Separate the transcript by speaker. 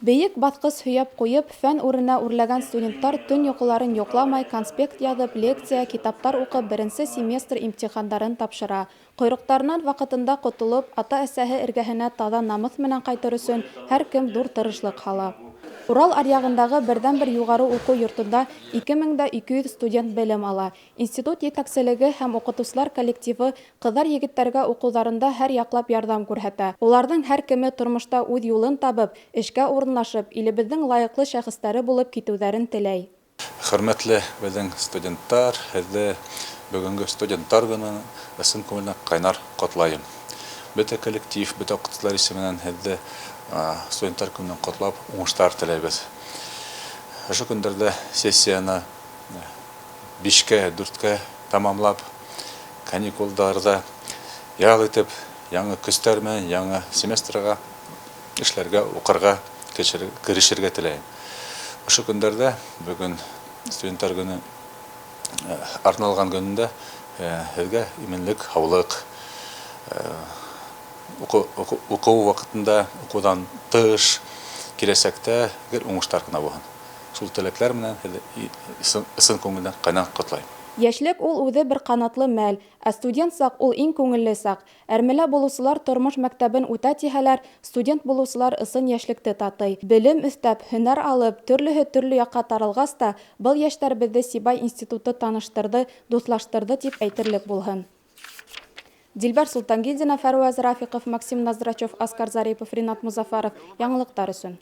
Speaker 1: Бейек баҫҡыс һөйәп ҡуйып, фән үренә үрләгән студенттар төн йоҡоларын йоҡламай, конспект яҙып, лекция, китаптар уҡып, беренсе семестр имтихандарын тапшыра. Ҡойроҡтарынан ваҡытында ҡотолоп, ата-әсәһе эргәһенә таҙа намыҫ менән ҡайтыр өсөн һәр кем ҙур тырышлыҡ һала. Урал аръяғындағы берҙән-бер юғары уҡыу йортонда 2200 студент белем ала. Институт етәкселеге һәм уҡытыусылар коллективы ҡыҙҙар-егеттәргә уҡыуҙарында һәр яҡлап ярҙам күрһәтә. Уларҙың һәр кеме тормошта үҙ юлын табып, эшкә урынлашып, илебеҙҙең лайыҡлы шәхестәре булып китеүҙәрен теләй.
Speaker 2: Хөрмәтле беҙҙең студенттар, һеҙҙе бөгөнгө студенттар көнө ысын күңелдән ҡайнар ҡотлайым. Бөтә коллектив, бөтә уҡытыусылар исеменән һеҙҙе студенттар көнөн ҡотлап, уңыштар теләйбеҙ. Ошо көндәрҙә сессияны 5-кә, 4-кә тамамлап, каникулдарҙа ял итеп, яңы көстәр менән яңы семестрға эшләргә, уҡырға керешергә теләйем. Ошо көндәрҙә бөгөн студенттар көнө арналған көнөндә һеҙгә именлек, һаулыҡ, уҡыу ваҡытында, уҡыуҙан тыш, киләсәктә гел уңыштар ғына булһын. Шул теләктәр менән һеҙҙе ысын күңелдән ҡайнар ҡотлайым.
Speaker 1: Йәшлек ул үҙе бер ҡанатлы мәл, ә студент саҡ ул иң күңелле саҡ. Әрмелә булыусылар тормош мәктәбен үтә тиһәләр, студент булыусылар ысын йәшлекте татый. Белем өҫтәп, һөнәр алып, төрлөһө төрлө яҡҡа таралғас та, был йәштәр беҙҙе Сибай институты таныштырҙы, дуҫлаштырҙы тип әйтерлек булһын. Дилбәр Солтангилдина, Фәрүәз Рафиҡов, Максим Ноздрачев, Оскар Зарипов, Ринат Музафаров. Яңылыҡтар өсөн.